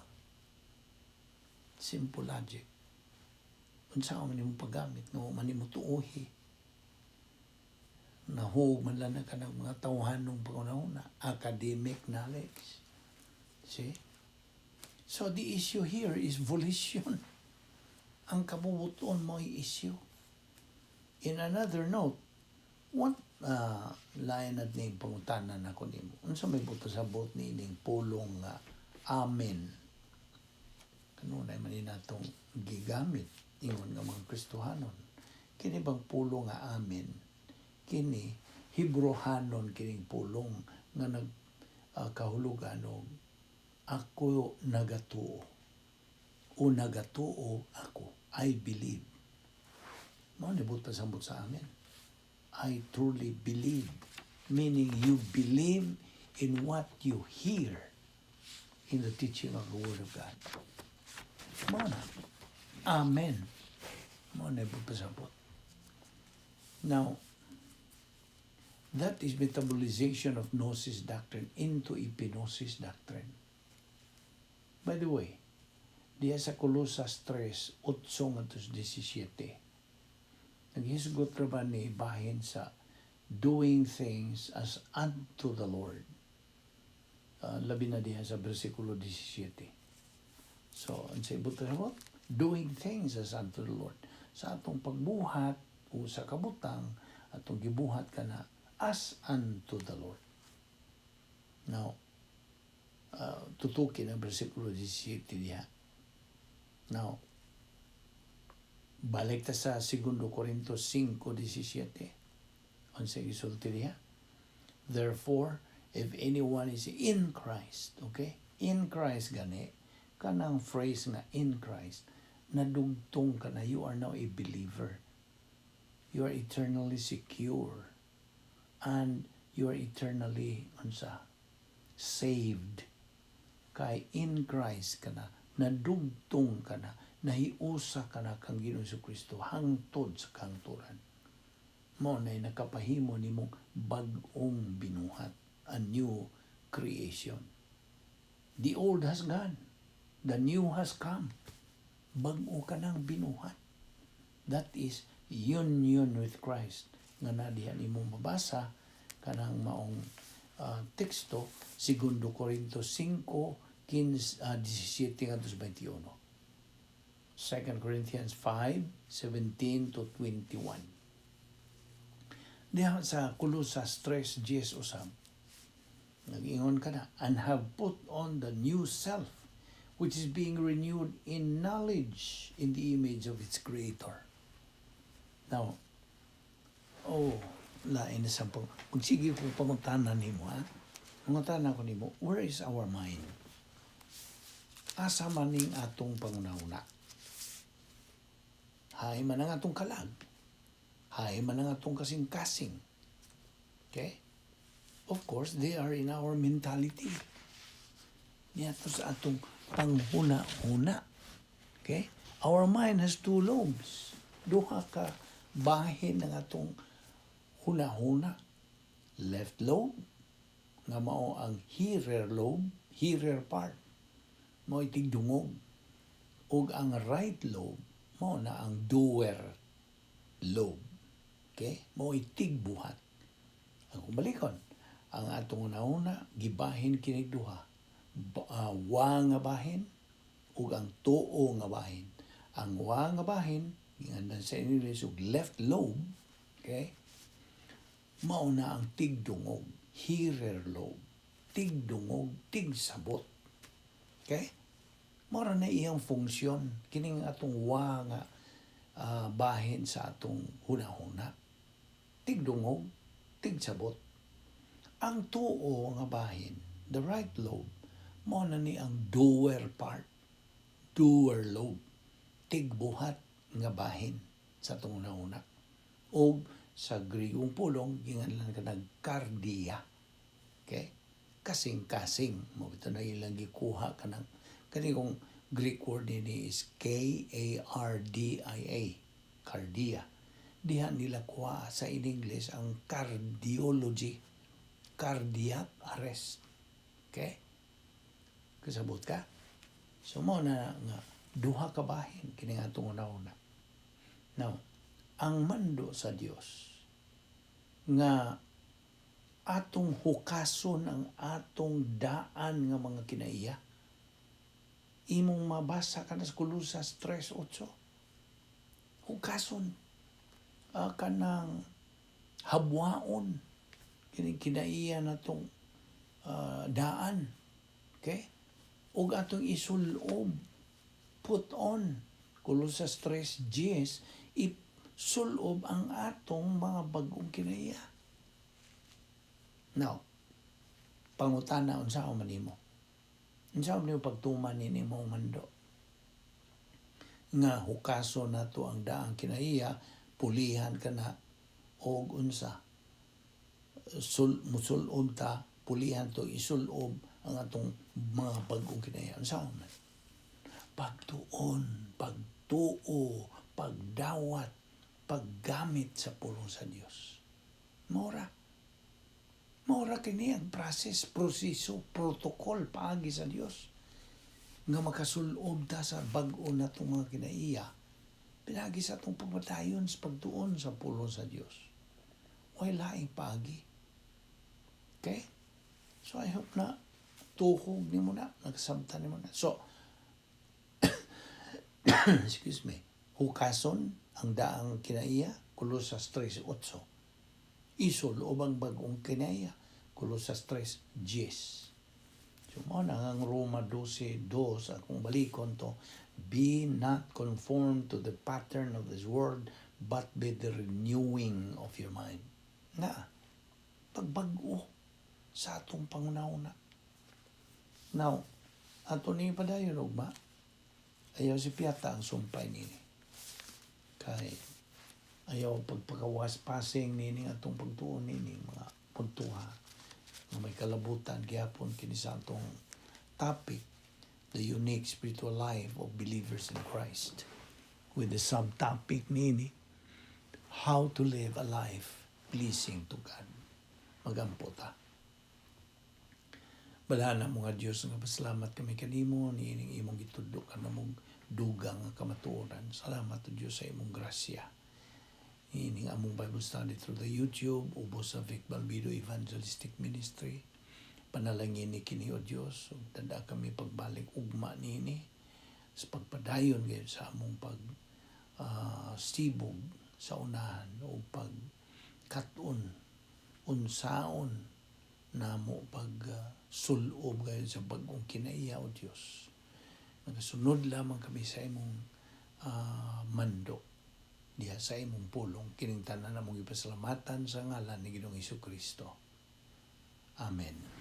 simple logic. Unsa man nimo paggamit nga wa man nimo tuohi? Nahug man lang na kanang mga tawhanong pangunahuna, academic knowledge. See? So the issue here is volition. Ang kabubuton mo ay issue. In another note, what lain at ning pangutana nako nimo? Unsa may buot pasabot ni ining pulong nga "amen"? Kanunay man ni natong gigamit ingon nga mga Kristohanon. Kini bang pulong nga "amen"? Kini Hebreohanon kining pulong nga nag kahulugan og "ako nagatuo" o "nagatuo ako", "I believe". Mao ni buot pasabot sa "amen". "I truly believe", meaning you believe in what you hear in the teaching of the Word of God. Mao na. "Amen". Mao na buot pasabot. Now, that is metabolization of gnosis doctrine into epignosis doctrine. By the way, diya sa Colosas 3, 8 ngadto 17, naghisgot ra ba ni bahin sa doing things as unto the Lord? Labi na diha sa versikulo 17. So, ang sa ibot mo, doing things as unto the Lord. Sa atong pagbuhat o sa kabutang, atong gibuhat ka na as unto the Lord. Now, tutukin ang versikulo 17 diha. Now, balik ta sa 2 Corinto 5:17. Unsa gisulti diha? "Therefore, if anyone is in Christ", okay? "In Christ" gani, kanang phrase nga "in Christ", nadugtong ka na, you are now a believer. You are eternally secure. And you are eternally, unsa, saved. Kay in Christ ka na, nadugtong ka na, nahiusa ka na kang Ginoong Kristo hangtod sa kahangturan. Mao na nakapahimo nimong bag-ong binuhat, a new creation. The old has gone. The new has come. Bag-o ka nang binuhat. That is union with Christ. Nga na diha nimo mabasa kanang maong teksto, 2 Corinto 5, 15, 17 ngadto 21. 2 Corinthians 5, 17 to 21. Diha sa Colosas 3, 10 usab, nag-ingon ka na, "And have put on the new self, which is being renewed in knowledge in the image of its creator." Now, oh, lain na sa pang, magsige ko pangutana nimo, ha? Pangutana ko nimo, where is our mind? Asa man ning atong pangunahuna? Hay man ang atong kalag. Hay man ang atong kasing-kasing. Okay? Of course, they are in our mentality. Niadto sa atong panghuna-huna. Okay? Our mind has two lobes. Duha ka bahin ng atong huna-huna. Left lobe, nga mao ang hearer lobe, hearer part. Mao tigdungog. Ug ang right lobe, mao na ang doer lobe. Okay? Mao tigbuhat. Ang kumalikon, ang atong una-una, gibahin kinig duha. Wa nga bahin, ug ang tuo nga bahin. Ang wa nga bahin, giingon sa English og left lobe, okay? Mao na ang tigdungog, hearer lobe. Tigdungog, tigsabot. Okay? Mao ra na iyang funksyon kining atong wa nga bahin sa atong hunahuna. Tigdungog, tigsabot. Ang tuo nga bahin, the right lobe, Mao na ni ang doer part, doer lobe, tigbuhat nga bahin sa atong huna-huna. O sa Griegong pulong, ginganlan kanang kardia. Okay? Kasing-kasing. Mao ito na ilang gikuha kanang kani kung Greek word nini is Kardia. Kardia. Diha nila kuha sa in English ang cardiology. Cardiac arrest. Okay? Kasabot ka? So mao na nga duha ka bahin kini nga atong huna-huna. Now, ang mando sa Dios nga atong hukason ang atong daan nga mga kinaiya, imong mabasa ka na sa Kolosas 3:8. Hukason, kanang habwaon kining kinaiya natong daan. Okay? Ug atong isulob, put on, Kolosas 3:10, isulob ang atong mga bagong kinaiya. Now, pangutana, unsa man nimo? Unsa man nimo pagtuman nini mong mando? Nga hukason nato ang daang kinaiya, pulihan ka na og unsa? Musulob ta, pulihan to, isulob ang atong mga bagong kinaiya. Unsa man? Pagtuon, pagtuo, pagdawat, paggamit sa pulong sa Dios. Mora. Mora kini ang process, proseso, protocol paagi sa Dios nga makasulob ta sa bag-o natong mga kinaiya pinagi sa atong pagpadayon sa pagtuon sa pulong sa Dios. Way laing paagi. Okay? So I hope na tuhog nimo na, nagsabtan nimo na. So, excuse me, hukason ang daang kinaiya, Kolosas 3:8. Isulob ang bagong kinaiya, Kolosas 3:10. So, mao na ang Roma 12:2, akong balikon to, "Be not conformed to the pattern of this world, but be the renewing of your mind." Na, pagbag-o sa atong panghunahuna. Now, ato ni padayon ugma, ayaw si Piata ang sumpay nini. Kay ayaw pagpakawas passing nini atong pagtuon nini mga puntuha nga may kalabutan gihapon kini sa atong topic, the unique spiritual life of believers in Christ, with the subtopic nini, how to live a life pleasing to God. Magampo ta. Balana mo nga Dios, nga pasalamat kami kanimo niining imong gitudlo kanamong dugang nga kamatuoran. Salamat o Dios sa imong grasya. Ining among Bible study through the YouTube ubos sa Vic Balbido Evangelistic Ministry. Panalangin ni kini o Dios ug dada kami pagbalik ugma niini sa pagpadayon gayon sa among pag sibog sa unahan o pag kat-on unsaon namo pag sulob gayon sa bagong kinaiya o Dios. Nagasunod lamang kami sa imong mando diha sa imong pulong. Kining tanan among ipasalamatan sa ngalan ni Ginoong Kristo. Amen.